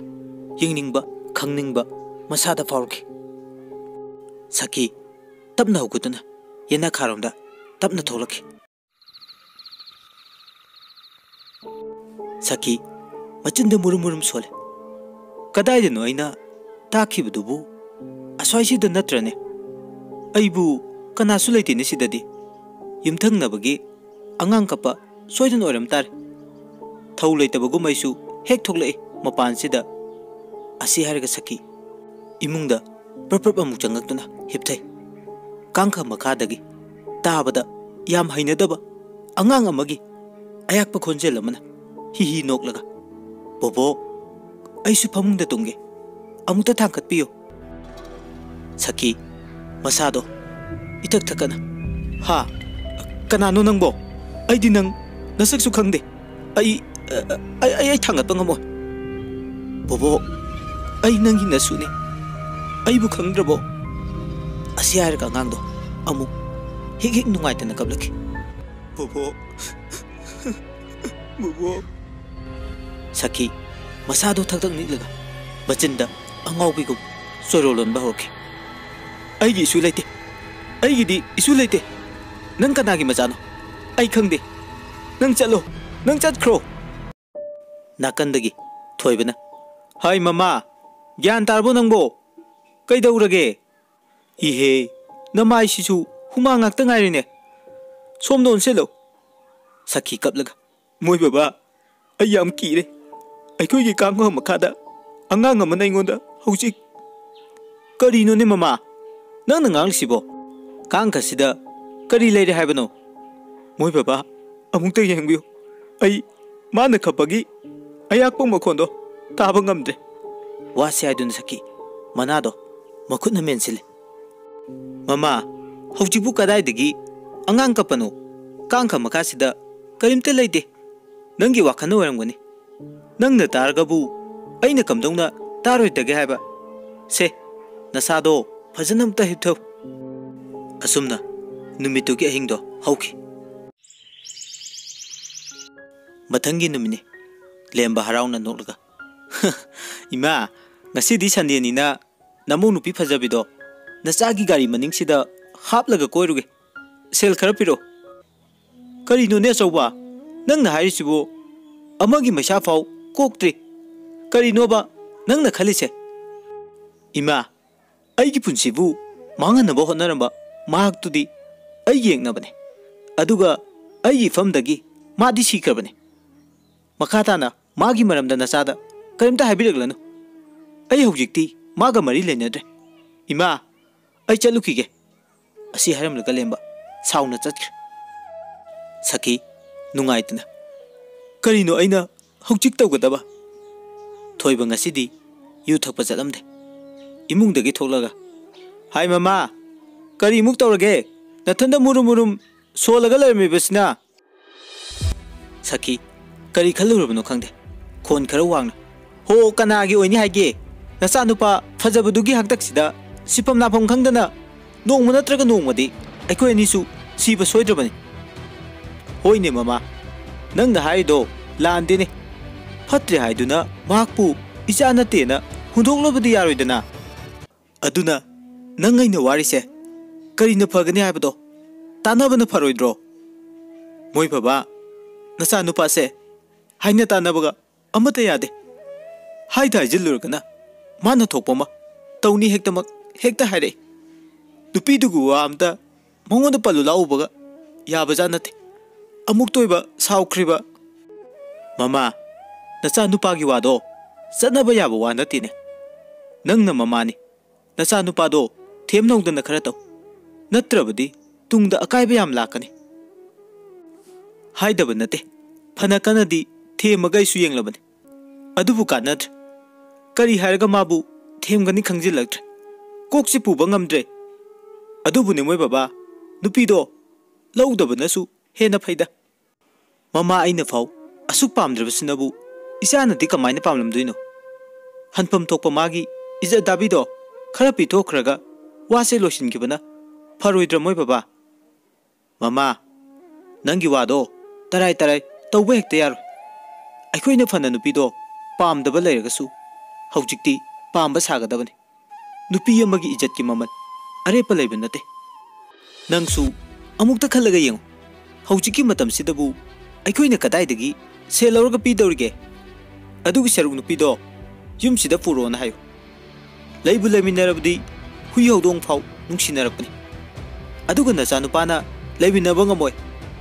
ꯌꯦꯡꯅꯤꯡꯕ, ꯈꯪꯅꯤꯡꯕ ꯃꯁꯥꯗ ꯐꯥꯎꯔꯛꯈꯤ꯫ ꯁꯈꯤ ꯇꯞꯅ ꯍꯧꯒꯠꯇꯨꯅ ꯌꯦꯅꯈꯥꯔꯣꯝꯗ ꯇꯞꯅ ꯊꯣꯛꯂꯛꯈꯤ꯫ ꯁꯈꯤ ꯃꯆꯤꯟꯗ ꯃꯨꯔꯨꯝ ꯃꯨꯔꯨꯝ ꯁꯣꯜꯂꯦ꯫ "ꯀꯗꯥꯏꯗꯅꯣ ꯑꯩꯅ ꯇꯥꯛꯈꯤꯕꯗꯨꯕꯨ? ꯑꯁ꯭ꯋꯥꯏꯁꯤꯗ ꯅꯠꯇ꯭ꯔꯅꯦ? ꯑꯩꯕꯨ ꯀꯅꯥꯁꯨ ꯂꯩꯇꯦꯅꯦ ꯁꯤꯗꯗꯤ꯫ ꯌꯨꯝꯊꯪꯅꯕꯒꯤ ꯑꯉꯥꯡ ꯀꯞꯄ ꯁꯣꯏꯗꯅ ꯑꯣꯏꯔꯝ ꯇꯥꯔꯦ꯫ ꯊꯧ ꯂꯩꯇꯕꯒꯨꯝ ꯑꯩꯁꯨ ꯍꯦꯛ ꯊꯣꯛꯂꯛꯏ ꯃꯄꯥꯟꯁꯤꯗ"꯫ ꯑꯁꯤ ꯍꯥꯏꯔꯒ ꯁꯈꯤ ꯏꯃꯨꯡꯗ ꯄ꯭ꯔꯞ ꯄ꯭ꯔꯞ ꯑꯃꯨꯛ ꯆꯪꯉꯛꯇꯨꯅ ꯍꯤꯞꯊꯩ꯫ ꯀꯥꯡꯈ ꯃꯈꯥꯗꯒꯤ ꯇꯥꯕꯗ ꯌꯥꯝ ꯍꯩꯅꯗꯕ ꯑꯉꯥꯡ ꯑꯃꯒꯤ ꯑꯌꯥꯛꯄ ꯈꯣꯟꯖꯦꯜ ꯑꯃꯅ ꯍꯤ ꯍꯤ ꯅꯣꯛꯂꯒ, "ꯕꯣꯕꯣꯛ, ꯑꯩꯁꯨ ꯐꯃꯨꯡꯗ ꯇꯨꯝꯒꯦ, ꯑꯃꯨꯛꯇ ꯊꯥꯡꯀꯠꯄꯤꯌꯨ"꯫ ꯁꯈꯤ ꯃꯁꯥꯗꯣ ꯏꯊꯛ ꯊꯛꯀꯠꯅ, "ꯍꯥ? ꯀꯅꯥꯅꯣ ꯅꯪꯕꯣ? ꯑꯩꯗꯤ ꯅꯪ ꯅꯁꯛꯁꯨ ꯈꯪꯗꯦ꯫ ꯑꯩ, ꯑꯩ, ꯑꯩ, ꯑꯩ ꯊꯥꯡꯒꯠꯄ ꯉꯝꯃꯣꯏ"꯫ "ꯕꯣꯕꯣꯛ, ꯑꯩ ꯅꯪꯒꯤ ꯅꯁꯨꯅꯤ꯫ ꯑꯩꯕꯨ ꯈꯪꯗ꯭ꯔꯕꯣ?" ꯑꯁꯤ ꯍꯥꯏꯔꯒ ꯑꯉꯥꯡꯗꯣ ꯑꯃꯨꯛ ꯍꯤꯛ ꯍꯤꯛ ꯅꯨꯡꯉꯥꯏꯇꯅ ꯀꯞꯂꯛꯈꯤ꯫ "ꯕꯣꯕꯣꯛ, ꯕꯣꯕꯣꯛ"꯫ ꯁꯈꯤ ꯃꯁꯥꯗꯣ ꯊꯛ ꯊꯛ ꯅꯤꯛꯂꯒ ꯃꯆꯤꯟꯗ ꯑꯉꯥꯎꯕꯤꯒꯨꯝ ꯆꯣꯏꯔꯣꯜ ꯂꯣꯟꯕ ꯍꯧꯔꯛꯈꯤ꯫ "ꯑꯩꯒꯤ ꯏꯁꯨ ꯂꯩꯇꯦ꯫ ꯑꯩꯒꯤꯗꯤ ꯏꯁꯨ ꯂꯩꯇꯦ꯫ ꯅꯪ ꯀꯅꯥꯒꯤ ꯃꯆꯥꯅꯣ? ꯑꯩ ꯈꯪꯗꯦ꯫ ꯅꯪ ꯆꯠꯂꯣ꯫ ꯅꯪ ꯆꯠꯈ꯭ꯔꯣ"꯫ ꯅꯥꯀꯟꯗꯒꯤ ꯊꯣꯏꯕꯅ, "ꯍꯥꯏ ꯃꯃꯥ, ꯒ꯭ꯌꯥꯟ ꯇꯥꯔꯕꯣ ꯅꯪꯕꯣ? ꯀꯩꯗꯧꯔꯒꯦ? ꯏꯍꯦ, ꯅꯃꯥꯏꯁꯤꯁꯨ ꯍꯨꯃꯥꯡ ꯉꯥꯛꯇ ꯉꯥꯏꯔꯦꯅꯦ꯫ ꯁꯣꯝꯗ ꯑꯣꯟꯁꯤꯜꯂꯨ"꯫ ꯁꯈꯤ ꯀꯞꯂꯒ, "ꯃꯣꯏ ꯕꯕꯥ, ꯑꯩ ꯌꯥꯝ ꯀꯤꯔꯦ꯫ ꯑꯩꯈꯣꯏꯒꯤ ꯀꯥꯡꯈ ꯃꯈꯥꯗ ꯑꯉꯥꯡ ꯑꯃꯅ ꯑꯩꯉꯣꯟꯗ ꯍꯧꯖꯤꯛ"꯫ "ꯀꯔꯤꯅꯣꯅꯦ ꯃꯃꯥ, ꯅꯪꯅ ꯉꯥꯡꯂꯤꯁꯤꯕꯣ? ꯀꯥꯡꯈꯁꯤꯗ ꯀꯔꯤ ꯂꯩꯔꯦ ꯍꯥꯏꯕꯅꯣ?" "ꯃꯣꯏ ꯕꯕꯥ, ꯑꯃꯨꯛꯇ ꯌꯦꯡꯕꯤꯌꯨ꯫ ꯑꯩ ꯃꯥꯅ ꯈꯞꯄꯒꯤ ꯑꯌꯥꯛꯄ ꯃꯈꯣꯟꯗꯣ ꯇꯥꯕ ꯉꯝꯗ꯭ꯔꯦ"꯫ ꯋꯥꯁꯤ ꯍꯥꯏꯗꯨꯅ ꯁꯈꯤ ꯃꯅꯥꯗꯣ ꯃꯈꯨꯠꯅ ꯃꯦꯟꯁꯤꯜꯂꯦ꯫ "ꯃꯃꯥ, ꯍꯧꯖꯤꯛꯄꯨ ꯀꯗꯥꯏꯗꯒꯤ ꯑꯉꯥꯡ ꯀꯞꯄꯅꯣ? ꯀꯥꯡꯈ ꯃꯈꯥꯁꯤꯗ ꯀꯔꯤꯝꯇ ꯂꯩꯇꯦ꯫ ꯅꯪꯒꯤ ꯋꯥꯈꯜꯅ ꯑꯣꯏꯔꯝꯒꯅꯤ꯫ ꯅꯪꯅ ꯇꯥꯔꯒꯕꯨ ꯑꯩꯅ ꯀꯝꯗꯧꯅ ꯇꯥꯔꯣꯏꯗꯒꯦ ꯍꯥꯏꯕ? ꯁꯦ, ꯅꯁꯥꯗꯣ ꯐꯖꯅ ꯑꯝꯇ ꯍꯤꯞꯊꯧ"꯫ ꯑꯁꯨꯝꯅ ꯅꯨꯃꯤꯠꯇꯨꯒꯤ ꯑꯍꯤꯡꯗꯣ ꯍꯧꯈꯤ꯫ ꯃꯊꯪꯒꯤ ꯅꯨꯃꯤꯠꯅꯤ꯫ ꯂꯦꯝꯕ ꯍꯔꯥꯎꯅ ꯅꯣꯛꯂꯒ, "ꯏꯃꯥ, ꯉꯁꯤꯗꯤ ꯁꯟꯗꯦꯅꯤꯅ ꯅꯃꯧ ꯅꯨꯄꯤ ꯐꯖꯕꯤꯗꯣ ꯅꯆꯥꯒꯤ ꯒꯥꯔꯤ ꯃꯅꯤꯡꯁꯤꯗ ꯍꯥꯞꯂꯒ ꯀꯣꯏꯔꯨꯒꯦ꯫ ꯁꯦꯜ ꯈꯔ ꯄꯤꯔꯛꯑꯣ"꯫ "ꯀꯔꯤꯅꯣꯅꯦ ꯑꯆꯧꯕ? ꯅꯪꯅ ꯍꯥꯏꯔꯤꯁꯤꯕꯨ?" ꯑꯃꯒꯤ ꯃꯩꯁꯥ ꯐꯥꯎ ꯀꯣꯛꯇ꯭ꯔꯤ꯫ ꯀꯔꯤꯅꯣꯕ ꯅꯪꯅ ꯈꯜꯂꯤꯁꯦ? ꯏꯃꯥ, ꯑꯩꯒꯤ ꯄꯨꯟꯁꯤꯕꯨ ꯃꯥꯡꯍꯟꯅꯕ ꯍꯣꯠꯅꯔꯝꯕ ꯃꯍꯥꯛꯇꯨꯗꯤ ꯑꯩꯒꯤ ꯌꯦꯛꯅꯕꯅꯦ꯫ ꯑꯗꯨꯒ ꯑꯩꯒꯤ ꯏꯐꯝꯗꯒꯤ ꯃꯥꯗꯤ ꯁꯤꯈ꯭ꯔꯕꯅꯦ꯫ ꯃꯈꯥ ꯇꯥꯅ ꯃꯥꯒꯤ ꯃꯔꯝꯗ ꯅꯆꯥꯗ ꯀꯔꯤꯝꯇ ꯍꯥꯏꯕꯤꯔꯛꯂꯅꯨ꯫ ꯑꯩ ꯍꯧꯖꯤꯛꯇꯤ ꯃꯥꯒ ꯃꯔꯤ ꯂꯩꯅꯗ꯭ꯔꯦ꯫ ꯏꯃꯥ, ꯑꯩ ꯆꯠꯂꯨꯈꯤꯒꯦ꯫ ꯑꯁꯤ ꯍꯥꯏꯔꯝꯂꯒ ꯂꯦꯝꯕ ꯁꯥꯎꯅ ꯆꯠꯈ꯭ꯔꯦ꯫ ꯁꯈꯤ, ꯅꯨꯡꯉꯥꯏꯇꯅ, "ꯀꯔꯤꯅꯣ ꯑꯩꯅ ꯍꯧꯖꯤꯛ ꯇꯧꯒꯗꯕ?" ꯊꯣꯏꯕ ꯉꯁꯤꯗꯤ ꯌꯨ ꯊꯛꯄ ꯆꯠꯂꯝꯗꯦ꯫ ꯏꯃꯨꯡꯗꯒꯤ ꯊꯣꯛꯂꯒ, "ꯍꯥꯏ ꯃꯃꯥ, ꯀꯔꯤꯃꯨꯛ ꯇꯧꯔꯒꯦ? ꯅꯊꯟꯗ ꯃꯨꯔꯨꯝ ꯃꯨꯔꯨꯝ ꯁꯣꯜꯂꯒ ꯂꯩꯔꯝꯃꯤꯕꯁꯤꯅ?" ꯁꯈꯤ, ꯀꯔꯤ ꯈꯜꯂꯨꯔꯕꯅꯣ ꯈꯪꯗꯦ, ꯈꯣꯟ ꯈꯔ ꯋꯥꯡꯅ, "ꯍꯣ, ꯀꯅꯥꯒꯤ ꯑꯣꯏꯅꯤ ꯍꯥꯏꯒꯦ? ꯅꯆꯥꯅꯨꯄꯥ ꯐꯖꯕꯗꯨꯒꯤ ꯍꯥꯛꯇꯛꯁꯤꯗ ꯁꯤꯐꯝ ꯂꯥꯐꯝ ꯈꯪꯗꯅ ꯅꯣꯡꯃ ꯅꯠꯇ꯭ꯔꯒ ꯅꯣꯡꯃꯗꯤ ꯑꯩꯈꯣꯏ ꯑꯅꯤꯁꯨ ꯁꯤꯕ ꯁꯣꯏꯗ꯭ꯔꯕꯅꯤ꯫" "ꯍꯣꯏꯅꯦ ꯃꯃꯥ, ꯅꯪꯅ ꯍꯥꯏꯔꯤꯗꯣ ꯂꯥꯟꯗꯦꯅꯦ꯫ ꯐꯠꯇ꯭ꯔꯦ ꯍꯥꯏꯗꯨꯅ ꯃꯍꯥꯛꯄꯨ ꯏꯆꯥ ꯅꯠꯇꯦꯅ ꯍꯨꯟꯗꯣꯛꯂꯕꯗꯤ ꯌꯥꯔꯣꯏꯗꯅ꯫ ꯑꯗꯨꯅ ꯅꯪ ꯑꯩꯅ ꯋꯥꯔꯤꯁꯦ ꯀꯔꯤꯅ ꯐꯒꯅꯤ ꯍꯥꯏꯕꯗꯣ ꯇꯥꯟꯅꯕꯅ ꯐꯔꯣꯏꯗ꯭ꯔꯣ? ꯃꯣꯏ ꯕꯕꯥ, ꯅꯆꯥꯅꯨꯄꯥꯁꯦ ꯍꯥꯏꯅ ꯇꯥꯟꯅꯕꯒ ꯑꯃꯠꯇ ꯌꯥꯗꯦ꯫ ꯍꯥꯏꯗ ꯍꯥꯏꯖꯤꯜꯂꯨꯔꯒꯅ ꯃꯥꯅ ꯊꯣꯛꯄ ꯑꯃ ꯇꯧꯅꯤ ꯍꯦꯛꯇꯃꯛ ꯍꯦꯛꯇ ꯍꯥꯏꯔꯛꯏ꯫ ꯅꯨꯄꯤꯗꯨꯒꯤ ꯋꯥ ꯑꯝꯇ ꯃꯉꯣꯟꯗ ꯄꯜꯂꯨ ꯂꯥꯛꯎꯕꯒ ꯌꯥꯕꯖꯥꯠ ꯅꯠꯇꯦ꯫ ꯑꯃꯨꯛꯇ ꯑꯣꯏꯕ ꯁꯥꯎꯈ꯭ꯔꯤꯕ꯫ ꯃꯃꯥ, ꯅꯆꯥꯅꯨꯄꯥꯒꯤ ꯋꯥꯗꯣ ꯆꯠꯅꯕ ꯌꯥꯕ ꯋꯥ ꯅꯠꯇꯦꯅꯦ꯫ ꯅꯪꯅ ꯃꯃꯥꯅꯤ꯫ ꯅꯆꯥꯅꯨꯄꯥꯗꯣ ꯊꯦꯝꯅꯧꯗꯅ ꯈꯔ ꯇꯧ꯫ ꯅꯠꯇ꯭ꯔꯕꯗꯤ ꯇꯨꯡꯗ ꯑꯀꯥꯏꯕ ꯌꯥꯝ ꯂꯥꯛꯀꯅꯤ꯫" ꯍꯥꯏꯗꯕ ꯅꯠꯇꯦ꯫ ꯐꯅ ꯀꯟꯅꯗꯤ ꯊꯦꯝꯃꯒ ꯑꯩꯁꯨ ꯌꯦꯡꯂꯕꯅꯤ꯫ ꯑꯗꯨꯕꯨ ꯀꯥꯟꯅꯗ꯭ꯔꯦ꯫ ꯀꯔꯤ ꯍꯥꯏꯔꯒ ꯃꯥꯕꯨ ꯊꯦꯝꯒꯅꯤ ꯈꯪꯖꯤꯜꯂꯛꯇ꯭ꯔꯦ꯫ ꯀꯣꯛꯁꯤ ꯄꯨꯕ ꯉꯝꯗ꯭ꯔꯦ꯫ ꯑꯗꯨꯕꯨꯅꯦ ꯃꯣꯏ ꯕꯕꯥ, ꯅꯨꯄꯤꯗꯣ ꯂꯧꯗꯕꯅꯁꯨ ꯍꯦꯟꯅ ꯐꯩꯗ꯫ ꯃꯃꯥ ꯑꯩꯅ ꯐꯥꯎ ꯑꯁꯨꯛ ꯄꯥꯝꯗ꯭ꯔꯕꯁꯤꯅꯕꯨ ꯏꯆꯥꯅꯗꯤ ꯀꯃꯥꯏꯅ ꯄꯥꯝꯂꯝꯗꯣꯏꯅꯣ? ꯍꯟꯐꯝ ꯊꯣꯛꯄ ꯃꯥꯒꯤ ꯏꯖꯠ ꯗꯥꯕꯤꯗꯣ ꯈꯔ ꯄꯤꯊꯣꯛꯈ꯭ꯔꯒ ꯋꯥꯁꯦ ꯂꯣꯏꯁꯤꯟꯈꯤꯕꯅ ꯐꯔꯣꯏꯗ꯭ꯔ ꯃꯣꯏ ꯕꯕꯥ? ꯃꯃꯥ, ꯅꯪꯒꯤ ꯋꯥꯗꯣ ꯇꯔꯥꯏ ꯇꯔꯥꯏ ꯇꯧꯕ ꯍꯦꯛꯇ ꯌꯥꯔꯣꯏ꯫ ꯑꯩꯈꯣꯏꯅ ꯐꯅ ꯅꯨꯄꯤꯗꯣ ꯄꯥꯝꯗꯕ ꯂꯩꯔꯒꯁꯨ ꯍꯧꯖꯤꯛꯇꯤ ꯄꯥꯝꯕ ꯁꯥꯒꯗꯕꯅꯤ꯫ ꯅꯨꯄꯤ ꯑꯃꯒꯤ ꯏꯖꯠꯀꯤ ꯃꯃꯜ ꯑꯔꯦꯞꯄ ꯂꯩꯕ ꯅꯠꯇꯦ꯫ ꯅꯪꯁꯨ ꯑꯃꯨꯛꯇ ꯈꯜꯂꯒ ꯌꯦꯡꯉꯨ, ꯍꯧꯖꯤꯛꯀꯤ ꯃꯇꯝꯁꯤꯗꯕꯨ ꯑꯩꯈꯣꯏꯅ ꯀꯗꯥꯏꯗꯒꯤ ꯁꯦꯜ ꯂꯧꯔꯒ ꯄꯤꯗꯧꯔꯤꯒꯦ? ꯑꯗꯨꯒꯤ ꯁꯔꯨꯛ ꯅꯨꯄꯤꯗꯣ ꯌꯨꯝꯁꯤꯗ ꯄꯨꯔꯛꯑꯣꯅ ꯍꯥꯏꯌꯨ꯫ ꯂꯩꯕꯨ ꯂꯩꯃꯤꯟꯅꯔꯕꯗꯤ ꯍꯨꯏ ꯍꯧꯗꯣꯡ ꯐꯥꯎ ꯅꯨꯡꯁꯤꯅꯔꯛꯄꯅꯤ꯫ ꯑꯗꯨꯒ ꯅꯆꯥꯅꯨꯄꯥꯅ ꯂꯩꯃꯤꯟꯅꯕ ꯉꯝꯃꯣꯏ,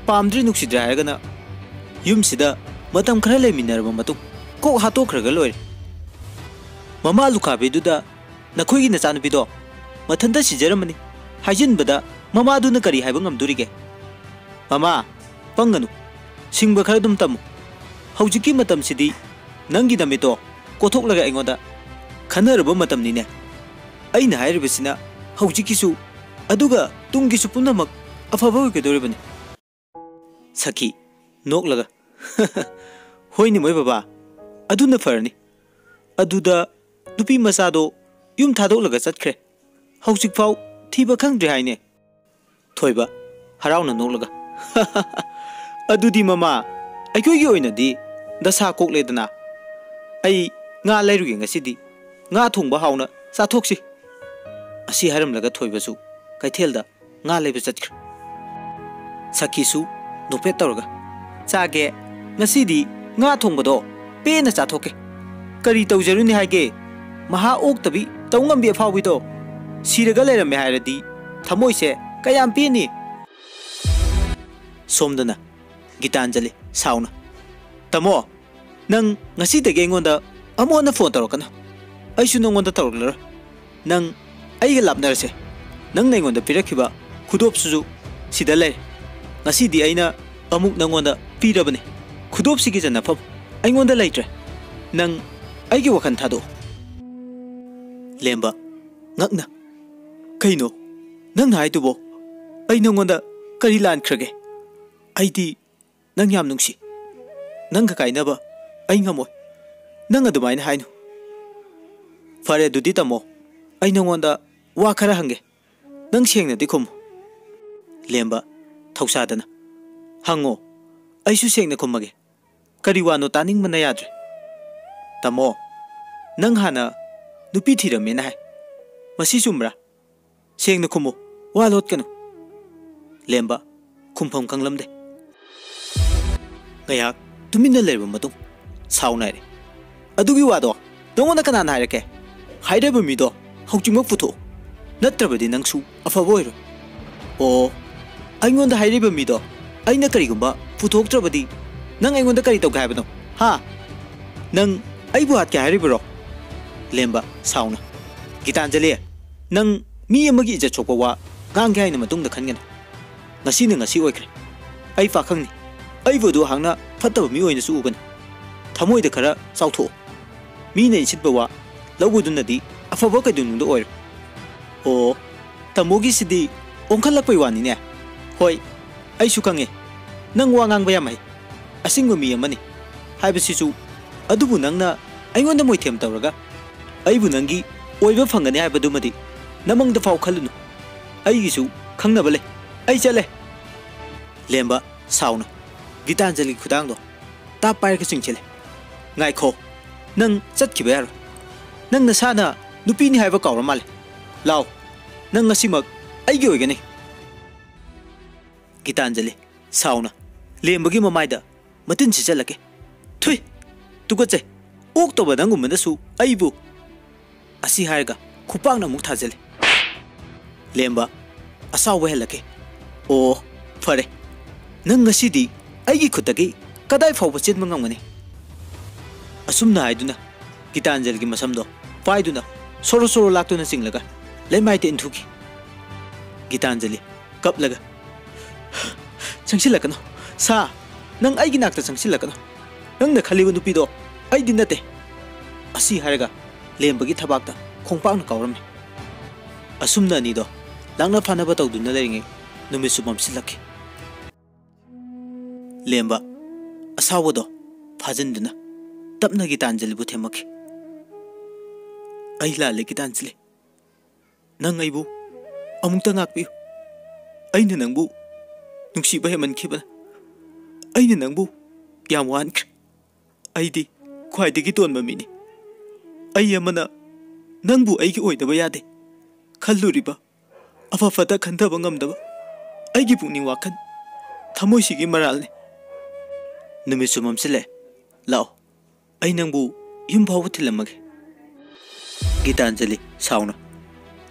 ꯄꯥꯝꯗ꯭ꯔꯦ ꯅꯨꯡꯁꯤꯗ꯭ꯔꯦ ꯍꯥꯏꯔꯒꯅ ꯌꯨꯝꯁꯤꯗ ꯃꯇꯝ ꯈꯔ ꯂꯩꯃꯤꯟꯅꯔꯕ ꯃꯇꯨꯡ ꯀꯣꯛ ꯍꯥꯠꯇꯣꯛꯈ꯭ꯔꯒ ꯂꯣꯏꯔꯦ꯫ ꯃꯃꯥ ꯂꯨꯈꯥꯕꯤꯗꯨꯗ "ꯅꯈꯣꯏꯒꯤ ꯅꯆꯥꯅꯨꯄꯤꯗꯣ ꯃꯊꯟꯇ ꯁꯤꯖꯔꯝꯃꯅꯤ" ꯍꯥꯏꯖꯤꯟꯕꯗ ꯃꯃꯥꯗꯨꯅ ꯀꯔꯤ ꯍꯥꯏꯕ ꯉꯝꯗꯣꯔꯤꯒꯦ? "ꯃꯃꯥ, ꯄꯪꯒꯅꯨ, ꯁꯤꯡꯕ ꯈꯔ ꯑꯗꯨꯝ ꯇꯝꯃꯨ꯫ ꯍꯧꯖꯤꯛꯀꯤ ꯃꯇꯝꯁꯤꯗꯤ ꯅꯪꯒꯤ ꯅꯃꯤꯠꯇꯣ ꯀꯣꯊꯣꯛꯂꯒ ꯑꯩꯉꯣꯟꯗ ꯈꯟꯅꯔꯨꯕ ꯃꯇꯝꯅꯤꯅꯦ꯫ ꯑꯩꯅ ꯍꯥꯏꯔꯤꯕꯁꯤꯅ ꯍꯧꯖꯤꯛꯀꯤꯁꯨ, ꯑꯗꯨꯒ ꯇꯨꯡꯒꯤꯁꯨ ꯄꯨꯝꯅꯃꯛ ꯑꯐꯕ ꯑꯣꯏꯒꯗꯧꯔꯤꯕꯅꯤ"꯫ ꯁꯈꯤ, ꯅꯣꯛꯂꯒ, "ꯍꯣꯏꯅꯦ ꯃꯣꯏ ꯕꯕꯥ, ꯑꯗꯨꯅ ꯐꯔꯅꯤ꯫ ꯑꯗꯨꯗ ꯅꯨꯄꯤ ꯃꯆꯥꯗꯣ ꯌꯨꯝ ꯊꯥꯗꯣꯛꯂꯒ ꯆꯠꯈ꯭ꯔꯦ꯫ ꯍꯧꯖꯤꯛꯐꯥꯎ ꯊꯤꯕ ꯈꯪꯗ꯭ꯔꯤ ꯍꯥꯏꯅꯦ"꯫ ꯊꯣꯏꯕ, ꯍꯔꯥꯎꯅ ꯅꯣꯛꯂꯒ, "ꯑꯗꯨꯗꯤ ꯃꯃꯥ, ꯑꯩꯈꯣꯏꯒꯤ ꯑꯣꯏꯅꯗꯤ ꯗꯁꯥ ꯀꯣꯛꯂꯦꯗꯅ꯫ ꯑꯩ ꯉꯥ ꯂꯩꯔꯨꯒꯦ ꯉꯁꯤꯗꯤ꯫ ꯉꯥ ꯊꯣꯡꯕ ꯍꯥꯎꯅ ꯆꯥꯊꯣꯛꯁꯤ"꯫ ꯑꯁꯤ ꯍꯥꯏꯔꯝꯂꯒ ꯊꯣꯏꯕꯁꯨ ꯀꯩꯊꯦꯜꯗ ꯉꯥ ꯂꯩꯕ ꯆꯠꯈ꯭ꯔꯦ꯫ ꯁꯈꯤꯁꯨ ꯅꯣꯛꯐꯦꯠ ꯇꯧꯔꯒ, "ꯆꯥꯒꯦ, ꯉꯁꯤꯗꯤ ꯉꯥ ꯊꯣꯡꯕꯗꯣ ꯄꯦꯟꯅ ꯆꯥꯊꯣꯛꯀꯦ꯫ ꯀꯔꯤ ꯇꯧꯖꯔꯨꯅꯤ ꯍꯥꯏꯒꯦ? ꯃꯍꯥ ꯑꯣꯛꯇꯕꯤ ꯇꯧ ꯉꯝꯕꯤ ꯑꯐꯥꯎꯕꯤꯗꯣ ꯁꯤꯔꯒ ꯂꯩꯔꯝꯃꯦ ꯍꯥꯏꯔꯗꯤ ꯊꯃꯣꯏꯁꯦ ꯀꯌꯥꯝ ꯄꯦꯟꯅꯤ"꯫ ꯁꯣꯝꯗꯅ ꯒꯤꯇꯥꯟꯖꯂꯤ ꯁꯥꯎꯅ, "ꯇꯥꯃꯣ, ꯅꯪ ꯉꯁꯤꯗꯒꯤ ꯑꯩꯉꯣꯟꯗ ꯑꯃꯨꯛ ꯍꯟꯅ ꯐꯣꯟ ꯇꯧꯔꯛꯀꯅꯨ꯫ ꯑꯩꯁꯨ ꯅꯪꯉꯣꯟꯗ ꯇꯧꯔꯛꯂꯔꯣꯏ꯫ ꯅꯪ ꯑꯩꯒ ꯂꯥꯞꯅꯔꯁꯦ꯫ ꯅꯪꯅ ꯑꯩꯉꯣꯟꯗ ꯄꯤꯔꯛꯈꯤꯕ ꯈꯨꯗꯣꯞꯁꯤꯁꯨ ꯁꯤꯗ ꯂꯩꯔꯦ꯫ ꯉꯁꯤꯗꯤ ꯑꯩꯅ ꯑꯃꯨꯛ ꯅꯪꯉꯣꯟꯗ ꯄꯤꯔꯕꯅꯤ꯫ ꯈꯨꯗꯣꯞꯁꯤꯒꯤ ꯆꯟꯅꯐꯝ ꯑꯩꯉꯣꯟꯗ ꯂꯩꯇ꯭ꯔꯦ꯫ ꯅꯪ ꯑꯩꯒꯤ ꯋꯥꯈꯜ ꯊꯥꯗꯣꯛꯑꯣ"꯫ ꯂꯦꯝꯕ, ꯉꯛꯅ, "ꯀꯩꯅꯣ ꯅꯪꯅ ꯍꯥꯏꯗꯨꯕꯣ? ꯑꯩ ꯅꯪꯉꯣꯟꯗ ꯀꯔꯤ ꯂꯥꯟꯈ꯭ꯔꯒꯦ? ꯑꯩꯗꯤ ꯅꯪ ꯌꯥꯝ ꯅꯨꯡꯁꯤ꯫ ꯅꯪꯒ ꯀꯥꯏꯅꯕ ꯑꯩ ꯉꯝꯃꯣꯏ꯫ ꯅꯪ ꯑꯗꯨꯃꯥꯏꯅ ꯍꯥꯏꯅꯨ"꯫ "ꯐꯔꯦ ꯑꯗꯨꯗꯤ ꯇꯥꯃꯣ, ꯑꯩ ꯅꯪꯉꯣꯟꯗ ꯋꯥ ꯈꯔ ꯍꯪꯒꯦ꯫ ꯅꯪ ꯁꯦꯡꯅꯗꯤ ꯈꯨꯝꯃꯨ"꯫ ꯂꯦꯝꯕ, ꯊꯧꯁꯥꯗꯅ, "ꯍꯪꯉꯣ, ꯑꯩꯁꯨ ꯁꯦꯡꯅ ꯈꯨꯝꯃꯒꯦ꯫ ꯀꯔꯤ ꯋꯥꯅꯣ ꯇꯥꯅꯤꯡꯕꯅ ꯌꯥꯗ꯭ꯔꯦ"꯫ "ꯇꯥꯃꯣ, ꯅꯪ ꯍꯥꯟꯅ ꯅꯨꯄꯤ ꯊꯤꯔꯝꯃꯦꯅ ꯍꯥꯏ꯫ ꯃꯁꯤ ꯆꯨꯝꯕ꯭ꯔꯥ? ꯁꯦꯡꯅ ꯈꯨꯝꯃꯨ, ꯋꯥ ꯂꯣꯠꯀꯅꯨ"꯫ ꯂꯦꯝꯕ, ꯈꯨꯝꯐꯝ ꯈꯪꯂꯝꯗꯦ꯫ ꯉꯥꯏꯍꯥꯛ ꯇꯨꯃꯤꯟꯅ ꯂꯩꯔꯕ ꯃꯇꯨꯡ ꯁꯥꯎꯅ ꯍꯥꯏꯔꯦ, "ꯑꯗꯨꯒꯤ ꯋꯥꯗꯣ ꯅꯉꯣꯟꯗ ꯀꯅꯥꯅ ꯍꯥꯏꯔꯛꯀꯦ? ꯍꯥꯏꯔꯤꯕ ꯃꯤꯗꯣ ꯍꯧꯖꯤꯛꯃꯛ ꯄꯨꯊꯣꯛꯎ, ꯅꯠꯇ꯭ꯔꯕꯗꯤ ꯅꯪꯁꯨ ꯑꯐꯕ ꯑꯣꯏꯔꯣꯏ꯫" "ꯑꯣ, ꯑꯩꯉꯣꯟꯗ ꯍꯥꯏꯔꯤꯕ ꯃꯤꯗꯣ ꯑꯩꯅ ꯀꯔꯤꯒꯨꯝꯕ ꯄꯨꯊꯣꯛꯇ꯭ꯔꯕꯗꯤ ꯅꯪ ꯑꯩꯉꯣꯟꯗ ꯀꯔꯤ ꯇꯧꯒꯦ ꯍꯥꯏꯕꯅꯣ? ꯍꯥ? ꯅꯪ ꯑꯩꯕꯨ ꯍꯥꯠꯀꯦ ꯍꯥꯏꯔꯤꯕꯔꯣ?" ꯂꯦꯝꯕ ꯁꯥꯎꯅ, "ꯒꯤꯇꯥꯟꯖꯂꯤ, ꯅꯪ ꯃꯤ ꯑꯃꯒꯤ ꯏꯖꯠ ꯁꯣꯛꯄ ꯋꯥ ꯉꯥꯡꯒꯦ ꯍꯥꯏꯅ ꯃꯇꯨꯡꯗ ꯈꯟꯒꯅꯨ꯫ ꯉꯁꯤꯅ ꯉꯁꯤ ꯑꯣꯏꯈ꯭ꯔꯦ꯫ ꯑꯩ ꯄꯥꯈꯪꯅꯤ꯫ ꯑꯩꯕꯨ ꯑꯗꯨ ꯍꯥꯛꯅ ꯐꯠꯇꯕ ꯃꯤ ꯑꯣꯏꯅꯁꯨ ꯎꯒꯅꯨ꯫ ꯊꯃꯣꯏꯗ ꯈꯔ ꯆꯥꯎꯊꯣꯛꯑꯣ꯫ ꯃꯤꯅ ꯏꯟꯁꯤꯠꯄ ꯋꯥ ꯂꯧꯕꯗꯨꯅꯗꯤ ꯑꯐꯕ ꯀꯩꯗꯧꯅꯨꯡꯗ ꯑꯣꯏꯔꯣꯏ꯫" "ꯑꯣ, ꯇꯥꯃꯣꯒꯤꯁꯤꯗꯤ ꯑꯣꯟꯈꯠꯂꯛꯄꯩ ꯋꯥꯅꯤꯅꯦ꯫" "ꯍꯣꯏ, ꯑꯩꯁꯨ ꯈꯪꯉꯦ꯫ ꯅꯪ ꯋꯥ ꯉꯥꯡꯕ ꯌꯥꯝ ꯍꯩ꯫ ꯑꯁꯤꯡꯕ ꯃꯤ ꯑꯃꯅꯤ ꯍꯥꯏꯕꯁꯤꯁꯨ꯫ ꯑꯗꯨꯕꯨ ꯅꯪꯅ ꯑꯩꯉꯣꯟꯗ ꯃꯣꯏꯊꯦꯝ ꯇꯧꯔꯒ ꯑꯩꯕꯨ ꯅꯪꯒꯤ ꯑꯣꯏꯕ ꯐꯪꯒꯅꯤ ꯍꯥꯏꯕꯗꯨꯃꯗꯤ ꯅꯃꯪꯗ ꯐꯥꯎ ꯈꯜꯂꯨꯅꯨ꯫ ꯑꯩꯒꯤꯁꯨ ꯈꯪꯅꯕ ꯂꯩ꯫ ꯑꯩ ꯆꯠꯂꯦ꯫" ꯂꯦꯝꯕ ꯁꯥꯎꯅ ꯒꯤꯇꯥꯟꯖꯂꯤꯒꯤ ꯈꯨꯗꯥꯡꯗꯣ ꯇꯥꯞ ꯄꯥꯏꯔꯒ ꯆꯤꯡꯁꯤꯜꯂꯦ꯫ "ꯉꯥꯏꯈꯣ, ꯅꯪ ꯆꯠꯈꯤꯕ ꯌꯥꯔꯣꯏ꯫ ꯅꯪ ꯅꯁꯥꯅ ꯅꯨꯄꯤꯅꯤ ꯍꯥꯏꯕ ꯀꯥꯎꯔ ꯃꯥꯜꯂꯦ꯫ ꯂꯥꯎ, ꯅꯪ ꯉꯁꯤꯃꯛ ꯑꯩꯒꯤ ꯑꯣꯏꯒꯅꯤ꯫" ꯒꯤꯇꯥꯟꯖꯂꯤ ꯁꯥꯎꯅ ꯂꯦꯝꯕꯒꯤ ꯃꯃꯥꯏꯗ ꯃꯇꯤꯟ ꯁꯤꯠꯆꯜꯂꯛꯀꯦ꯫ "ꯊꯨꯏ! ꯇꯨꯀꯠꯆꯩ! ꯑꯣꯛꯇꯕ ꯅꯪꯒꯨꯝꯕꯅꯁꯨ ꯑꯩꯕꯨ!" ꯑꯁꯤ ꯍꯥꯏꯔꯒ ꯈꯨꯄꯥꯛꯅ ꯑꯃꯨꯛ ꯊꯥꯖꯤꯜꯂꯤ꯫ ꯂꯦꯝꯕ ꯑꯁꯥꯎꯕ ꯍꯦꯜꯂꯛꯀꯦ꯫ "ꯑꯣ, ꯐꯔꯦ꯫ ꯅꯪ ꯉꯁꯤꯗꯤ ꯑꯩꯒꯤ ꯈꯨꯠꯇꯒꯤ ꯀꯗꯥꯏ ꯐꯥꯎꯕ ꯆꯦꯟꯕ ꯉꯝꯒꯅꯤ?" ꯑꯁꯨꯝꯅ ꯍꯥꯏꯗꯨꯅ ꯒꯤꯇꯥꯟꯖꯂꯤꯒꯤ ꯃꯁꯝꯗꯣ ꯄꯥꯏꯗꯨꯅ ꯁꯣꯔꯣ ꯁꯣꯔꯣ ꯂꯥꯛꯇꯨꯅ ꯆꯤꯡꯂꯒ ꯂꯩꯃꯥꯏꯗ ꯏꯟꯊꯨꯈꯤ꯫ ꯒꯤꯇꯥꯟꯖꯂꯤ ꯀꯞꯂꯒ, "ꯆꯪꯁꯤꯜꯂꯛꯀꯅꯨ, ꯁꯥ, ꯅꯪ ꯑꯩꯒꯤ ꯅꯥꯛꯇ ꯆꯪꯁꯤꯜꯂꯛꯀꯅꯨ꯫ ꯅꯪꯅ ꯈꯜꯂꯤꯕ ꯅꯨꯄꯤꯗꯣ ꯑꯩꯗꯤ ꯅꯠꯇꯦ꯫" ꯑꯁꯤ ꯍꯥꯏꯔꯒ ꯂꯦꯝꯕꯒꯤ ꯊꯕꯥꯛꯇ ꯈꯣꯡꯄꯥꯛꯅ ꯀꯥꯎꯔꯝꯃꯤ꯫ ꯑꯁꯨꯝꯅ ꯑꯅꯤꯗꯣ ꯂꯥꯛꯅ ꯐꯥꯅꯕ ꯇꯧꯗꯨꯅ ꯂꯩꯔꯤꯉꯩ ꯅꯨꯃꯤꯠꯁꯨ ꯃꯝꯁꯤꯜꯂꯛꯈꯤ꯫ ꯂꯦꯝꯕ ꯑꯁꯥꯎꯕꯗꯣ ꯐꯥꯖꯤꯟꯗꯨꯅ ꯇꯞꯅ ꯒꯤꯇꯥꯟꯖꯂꯤꯕꯨ ꯊꯦꯝꯃꯛꯈꯤ꯫ "ꯑꯩ ꯂꯥꯜꯂꯦ ꯒꯤꯇꯥꯟꯖꯂꯤ꯫ ꯅꯪ ꯑꯩꯕꯨ ꯑꯃꯨꯛꯇ ꯉꯥꯛꯄꯤꯌꯨ꯫ ꯑꯩꯅ ꯅꯪꯕꯨ ꯅꯨꯡꯁꯤꯕ ꯍꯦꯟꯃꯟꯈꯤꯕꯅ ꯑꯩꯅ ꯅꯪꯕꯨ ꯌꯥꯝ ꯋꯥꯍꯟꯈ꯭ꯔꯦ꯫ ꯑꯩꯗꯤ ꯈ꯭ꯋꯥꯏꯗꯒꯤ ꯇꯣꯟꯕ ꯃꯤꯅꯤ꯫ ꯑꯩ ꯑꯃꯅ ꯅꯪꯕꯨ ꯑꯩꯒꯤ ꯑꯣꯏꯗꯕ ꯌꯥꯗꯦ ꯈꯜꯂꯨꯔꯤꯕ ꯑꯐ ꯐꯠꯇ ꯈꯟꯊꯕ ꯉꯝꯗꯕ ꯑꯩꯒꯤ ꯄꯨꯛꯅꯤꯡ ꯋꯥꯈꯜ ꯊꯃꯣꯏꯁꯤꯒꯤ ꯃꯔꯥꯜꯅꯤ꯫" ꯅꯨꯃꯤꯠꯁꯨ ꯃꯝꯁꯤꯜꯂꯦ꯫ ꯂꯥꯛꯑꯣ, ꯑꯩ ꯅꯪꯕꯨ ꯌꯨꯝ ꯐꯥꯎꯕ ꯊꯤꯜꯂꯝꯃꯒꯦ꯫ ꯒꯤꯇꯥꯟꯖꯂꯤ ꯁꯥꯎꯅ,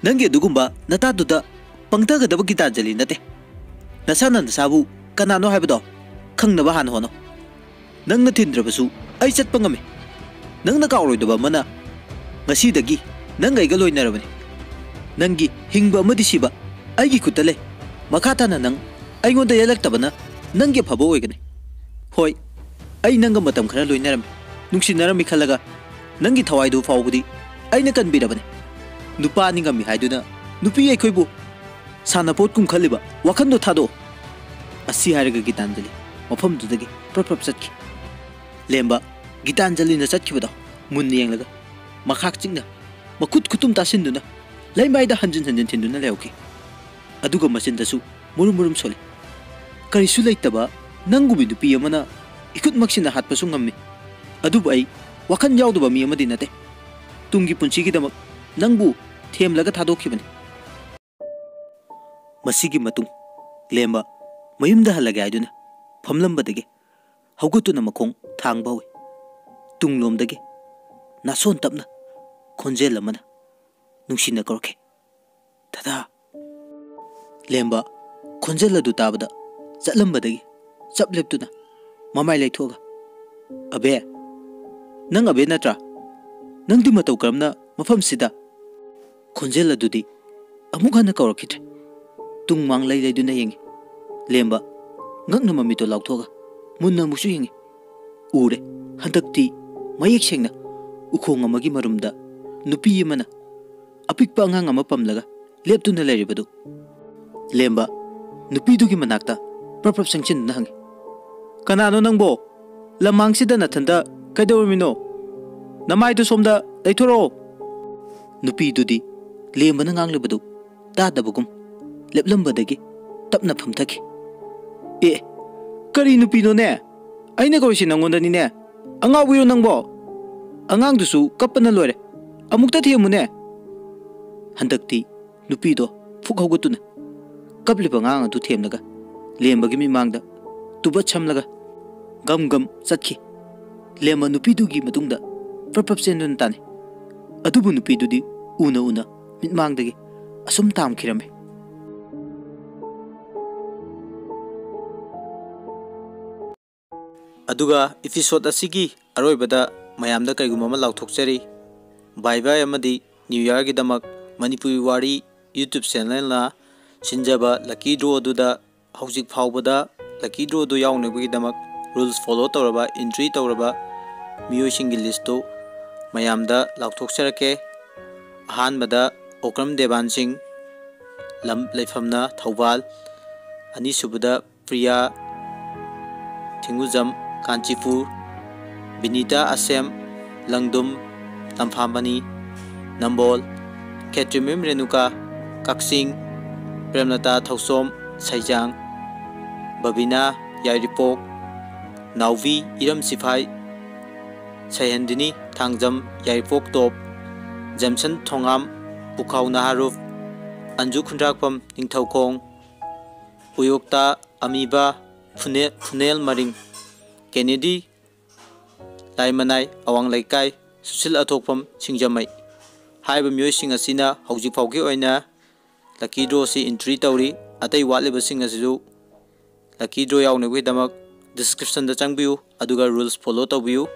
"ꯅꯪꯒꯤ ꯑꯗꯨꯒꯨꯝꯕ ꯅꯇꯥꯗꯨꯗ ꯄꯪꯊꯒꯗꯕ ꯒꯤꯇꯥꯟꯖꯂꯤ ꯅꯠꯇꯦ꯫ ꯅꯁꯥꯅ ꯅꯁꯥꯕꯨ ꯀꯅꯥꯅꯣ ꯍꯥꯏꯕꯗꯣ ꯈꯪꯅꯕ ꯍꯥꯟꯅ ꯍꯣꯠꯅꯧ꯫ ꯅꯪꯅ ꯊꯤꯟꯗ꯭ꯔꯕꯁꯨ ꯑꯩ ꯆꯠꯄ ꯉꯝꯃꯤ꯫ ꯅꯪꯅ ꯀꯥꯎꯔꯣꯏꯗꯕ ꯑꯃꯅ, ꯉꯁꯤꯗꯒꯤ ꯅꯪ ꯑꯩꯒ ꯂꯣꯏꯅꯔꯕꯅꯤ꯫ ꯅꯪꯒꯤ ꯍꯤꯡꯕ ꯑꯃꯗꯤ ꯁꯤꯕ ꯑꯩꯒꯤ ꯈꯨꯠꯇ ꯂꯩ꯫ ꯃꯈꯥ ꯇꯥꯅ ꯅꯪ ꯑꯩꯉꯣꯟꯗ ꯌꯦꯜꯂꯛꯇꯕꯅ ꯅꯪꯒꯤ ꯑꯐꯕ ꯑꯣꯏꯒꯅꯤ꯫ ꯍꯣꯏ, ꯑꯩ ꯅꯪꯒ ꯃꯇꯝ ꯈꯔ ꯂꯣꯏꯅꯔꯝꯃꯤ, ꯅꯨꯡꯁꯤꯅꯔꯝꯃꯤ ꯈꯜꯂꯒ ꯅꯪꯒꯤ ꯊꯋꯥꯏꯗꯨ ꯐꯥꯎꯕꯗꯤ ꯑꯩꯅ ꯀꯟꯕꯤꯔꯕꯅꯤ꯫ ꯅꯨꯄꯥꯅꯤ ꯉꯝꯃꯤ ꯍꯥꯏꯗꯨꯅ ꯅꯨꯄꯤ ꯑꯩꯈꯣꯏꯕꯨ ꯁꯥꯟꯅꯄꯣꯠ ꯀꯨꯝꯈꯠꯂꯤꯕ ꯋꯥꯈꯜꯗꯣ ꯊꯥꯗꯣꯛꯑꯣ꯫" ꯑꯁꯤ ꯍꯥꯏꯔꯒ ꯒꯤꯇꯥꯟꯖꯂꯤ ꯃꯐꯝꯗꯨꯗꯒꯤ ꯄ꯭ꯔꯞ ꯄ꯭ꯔꯞ ꯆꯠꯈꯤ꯫ ꯂꯦꯝꯕ ꯒꯤꯇꯥꯟꯖꯂꯤꯅ ꯆꯠꯈꯤꯕꯗꯣ ꯃꯨꯟꯅ ꯌꯦꯡꯂꯒ ꯃꯈꯥꯛ ꯆꯤꯛꯅ ꯃꯈꯨꯠ ꯈꯨꯇꯨꯝ ꯇꯥꯁꯤꯟꯗꯨꯅ ꯂꯩꯃꯥꯏꯗ ꯍꯟꯖꯤꯟ ꯍꯟꯖꯤꯟ ꯊꯤꯟꯗꯨꯅ ꯂꯩꯍꯧꯈꯤ꯫ ꯑꯗꯨꯒ ꯃꯆꯤꯟꯗꯁꯨ ꯃꯨꯔꯨꯝ ꯃꯨꯔꯨꯝ ꯁꯣꯜꯂꯤ꯫ "ꯀꯔꯤꯁꯨ ꯂꯩꯇꯕ ꯅꯪꯒꯨꯝꯕꯤ ꯅꯨꯄꯤ ꯑꯃꯅ ꯏꯈꯨꯠꯃꯛꯁꯤꯅ ꯍꯥꯠꯄꯁꯨ ꯉꯝꯃꯤ꯫ ꯑꯗꯨꯕꯨ ꯑꯩ ꯋꯥꯈꯜ ꯌꯥꯎꯗꯕ ꯃꯤ ꯑꯃꯗꯤ ꯅꯠꯇꯦ꯫ ꯇꯨꯡꯒꯤ ꯄꯨꯟꯁꯤꯒꯤꯗꯃꯛ ꯅꯪꯕꯨ ꯊꯦꯝꯂꯒ ꯊꯥꯗꯣꯛꯈꯤꯕꯅꯤ꯫" ꯃꯁꯤꯒꯤ ꯃꯇꯨꯡ ꯂꯦꯝꯕ ꯃꯌꯨꯝꯗ ꯍꯜꯂꯒꯦ ꯍꯥꯏꯗꯨꯅ ꯐꯝꯂꯝꯕꯗꯒꯤ ꯍꯧꯒꯠꯇꯨꯅ ꯃꯈꯣꯡ ꯊꯥꯡꯕ ꯍꯧꯏ꯫ ꯇꯨꯡꯂꯣꯝꯗꯒꯤ ꯅꯥꯁꯣꯟ ꯇꯞꯅ ꯈꯣꯟꯖꯦꯜ ꯑꯃꯅ ꯅꯨꯡꯁꯤꯅ ꯀꯧꯔꯛꯈꯤ, "ꯗꯗꯥ!" ꯂꯦꯝꯕ ꯈꯣꯟꯖꯦꯜ ꯑꯗꯨ ꯇꯥꯕꯗ ꯆꯠꯂꯝꯕꯗꯒꯤ ꯆꯞ ꯂꯦꯞꯇꯨꯅ ꯃꯃꯥꯏ ꯂꯩꯊꯣꯛꯑꯒ, "ꯑꯕꯦ, ꯅꯪ ꯑꯕꯦ ꯅꯠꯇ꯭ꯔꯥ? ꯅꯪꯗꯤ ꯃꯇꯧ ꯀꯔꯝꯅ ꯃꯐꯝꯁꯤꯗ?" ꯈꯣꯟꯖꯦꯜ ꯑꯗꯨꯗꯤ ꯑꯃꯨꯛ ꯍꯟꯅ ꯀꯧꯔꯛꯈꯤꯗ꯭ꯔꯦ꯫ ꯇꯨꯡ ꯃꯥꯡ ꯂꯩ ꯂꯩꯗꯨꯅ ꯌꯦꯡꯉꯤ꯫ ꯂꯦꯝꯕ ꯉꯛꯅ ꯃꯃꯤꯠꯇꯣ ꯂꯥꯎꯊꯣꯛꯑꯒ ꯃꯨꯟꯅ ꯑꯃꯨꯛꯁꯨ ꯌꯦꯡꯉꯤ꯫ ꯎꯔꯦ, ꯍꯟꯗꯛꯇꯤ ꯃꯌꯦꯛ ꯁꯦꯡꯅ ꯎꯈꯣꯡ ꯑꯃꯒꯤ ꯃꯔꯨꯝꯗ ꯅꯨꯄꯤ ꯑꯃꯅ ꯑꯄꯤꯛꯄ ꯑꯉꯥꯡ ꯑꯃ ꯄꯝꯂꯒ ꯂꯦꯞꯇꯨꯅ ꯂꯩꯔꯤꯕꯗꯨ꯫ ꯂꯦꯝꯕ ꯅꯨꯄꯤꯗꯨꯒꯤ ꯃꯅꯥꯛꯇ ꯄ꯭ꯔꯞ ꯄ꯭ꯔꯞ ꯆꯪꯁꯤꯟꯗꯨꯅ ꯍꯪꯉꯤ, "ꯀꯅꯥꯅꯣ ꯅꯪꯕꯣ? ꯂꯝꯃꯥꯡꯁꯤꯗ ꯅꯊꯟꯇ ꯀꯩꯗꯧꯔꯝꯃꯤꯅꯣ? ꯅꯃꯥꯏꯗꯨ ꯁꯣꯝꯗ ꯂꯩꯊꯣꯔꯛꯑꯣ!" ꯅꯨꯄꯤꯗꯨꯗꯤ ꯂꯦꯝꯕꯅ ꯉꯥꯡꯂꯤꯕꯗꯨ ꯇꯥꯗꯕꯒꯨꯝ ꯂꯦꯞꯂꯝꯕꯗꯒꯤ ꯇꯞꯅ ꯐꯝꯊꯈꯤ꯫ "ꯑꯦ, ꯀꯔꯤ ꯅꯨꯄꯤꯅꯣꯅꯦ? ꯑꯩꯅ ꯀꯧꯔꯤꯁꯤ ꯅꯪꯉꯣꯟꯗꯅꯤꯅꯦ꯫ ꯑꯉꯥꯎꯕꯤꯔꯣ ꯅꯪꯕꯣ? ꯑꯉꯥꯡꯗꯨꯁꯨ ꯀꯞꯄꯅ ꯂꯣꯏꯔꯦ꯫ ꯑꯃꯨꯛꯇ ꯊꯦꯝꯃꯨꯅꯦ!" ꯍꯟꯗꯛꯇꯤ ꯅꯨꯄꯤꯗꯣ ꯐꯨꯛ ꯍꯧꯒꯠꯇꯨꯅ ꯀꯞꯂꯤꯕ ꯑꯉꯥꯡ ꯑꯗꯨ ꯊꯦꯝꯂꯒ ꯂꯦꯝꯕꯒꯤ ꯃꯤꯃꯥꯡꯗ ꯇꯨꯕꯠ ꯁꯝꯂꯒ ꯒꯝ ꯒꯝ ꯆꯠꯈꯤ꯫ ꯂꯦꯝꯕ ꯅꯨꯄꯤꯗꯨꯒꯤ ꯃꯇꯨꯡꯗ ꯄ꯭ꯔꯞ ꯄ꯭ꯔꯞ ꯆꯦꯟꯗꯨꯅ ꯇꯥꯅꯩ꯫ ꯑꯗꯨꯕꯨ ꯅꯨꯄꯤꯗꯨꯗꯤ ꯎꯅ ꯎꯅ ꯃꯤꯠꯃꯥꯡꯗꯒꯤ ꯑꯁꯨꯝ ꯇꯥꯝꯈꯤꯔꯝꯃꯤ꯫ ꯑꯗꯨꯒ episode ꯑꯁꯤꯒꯤ ꯑꯔꯣꯏꯕꯗ ꯃꯌꯥꯝꯗ ꯀꯔꯤꯒꯨꯝꯕ ꯑꯃ ꯂꯥꯎꯊꯣꯛꯆꯔꯤ꯫ ꯕꯥꯏ ꯕꯥꯏ ꯑꯃꯗꯤ ꯅ꯭ꯌꯨ ꯌꯥꯔꯒꯤꯗꯃꯛ ꯃꯅꯤꯄꯨꯔꯤ ꯋꯥꯔꯤ YouTube ꯆꯦꯅꯦꯜꯅ ꯁꯤꯟꯖꯕ ꯂꯛꯀꯤ ꯗ꯭ꯔꯣ ꯑꯗꯨꯗ ꯍꯧꯖꯤꯛ ꯐꯥꯎꯕꯗ ꯂꯛꯀꯤ ꯗ꯭ꯔꯣꯗꯨ ꯌꯥꯎꯅꯕꯒꯤꯗꯃꯛ ꯔꯨꯜꯁ ꯐꯣꯂꯣ ꯇꯧꯔꯕ, ꯑꯦꯟꯇ꯭ꯔꯤ ꯇꯧꯔꯕ ꯃꯤꯑꯣꯏꯁꯤꯡꯒꯤ ꯂꯤꯁꯇꯨ ꯃꯌꯥꯝꯗ ꯂꯥꯎꯊꯣꯛꯆꯔꯛꯀꯦ꯫ ꯑꯍꯥꯟꯕꯗ ꯑꯣꯀ꯭ꯔꯝ ꯗꯦꯕꯥꯟ ꯁꯤꯡ, ꯂꯝ ꯂꯩꯐꯝꯅ ꯊꯧꯕꯥꯜ꯫ ꯑꯅꯤꯁꯨꯕꯗ ꯄ꯭ꯔꯤꯌꯥ ꯊꯤꯡꯒꯨꯖꯝ, ꯀꯥꯟꯆꯤꯄꯨꯔ꯫ ꯕꯤꯅꯤꯇꯥ ꯑꯁꯦꯝ, ꯂꯪꯗꯨꯝ, ꯂꯝꯐꯥꯝꯕꯅꯤ, ꯅꯝꯕꯣꯜ꯫ ꯈꯦꯇ꯭ꯔꯤꯃꯌꯨꯝ ꯔꯦꯅꯨꯀꯥ, ꯀꯛꯆꯤꯡ꯫ ꯄ꯭ꯔꯦꯝꯂꯇꯥ ꯊꯧꯁꯣꯝ, ꯁꯩꯖꯥꯡ꯫ ꯕꯕꯤꯅꯥ, ꯌꯥꯏꯔꯤꯄꯣꯛ꯫ ꯅꯥꯎꯕꯤ, ꯏꯔꯝ ꯁꯤꯐꯥꯏ꯫ ꯁꯩꯍꯦꯟꯗꯤꯅꯤ ꯊꯥꯡꯖꯝ, ꯌꯥꯏꯔꯤꯄꯣꯛ ꯇꯣꯞ꯫ ꯖꯦꯝꯁꯟ ꯊꯣꯉꯥꯝ, ꯄꯨꯈꯥꯎ ꯅꯍꯥꯔꯨꯞ꯫ ꯑꯟꯖꯨ ꯈꯨꯟꯗ꯭ꯔꯥꯛꯄꯝ, ꯅꯤꯡꯊꯧꯈꯣꯡ꯫ ꯎꯌꯣꯛꯇ ꯑꯃꯤꯕ, ꯐꯨꯅꯦ-, ꯐꯨꯅꯦꯜ ꯃꯔꯤꯡ꯫ ꯀꯦꯅꯦꯗꯤ ꯂꯥꯏꯃꯅꯥꯏ, ꯑꯋꯥꯡ ꯂꯩꯀꯥꯏ꯫ ꯁꯨꯁꯤꯜ ꯑꯊꯣꯛꯐꯝ, ꯁꯤꯡꯖꯃꯩ꯫ ꯍꯥꯏꯔꯤꯕ ꯃꯤꯑꯣꯏꯁꯤꯡ ꯑꯁꯤꯅ ꯍꯧꯖꯤꯛ ꯐꯥꯎꯒꯤ ꯑꯣꯏꯅ ꯂꯛꯀꯤ ꯗ꯭ꯔꯣꯁꯤ ꯑꯦꯟꯇ꯭ꯔꯤ ꯇꯧꯔꯤ꯫ ꯑꯇꯩ ꯋꯥꯠꯂꯤꯕꯁꯤꯡ ꯑꯁꯤꯁꯨ ꯂꯛꯀꯤ ꯗ꯭ꯔꯣ ꯌꯥꯎꯅꯕꯒꯤꯗꯃꯛ ꯗꯤꯁꯀ꯭ꯔꯤꯞꯁꯟꯗ ꯆꯪꯕꯤꯌꯨ, ꯑꯗꯨꯒ ꯔꯨꯜꯁ ꯐꯣꯂꯣ ꯇꯧꯕꯤꯌꯨ꯫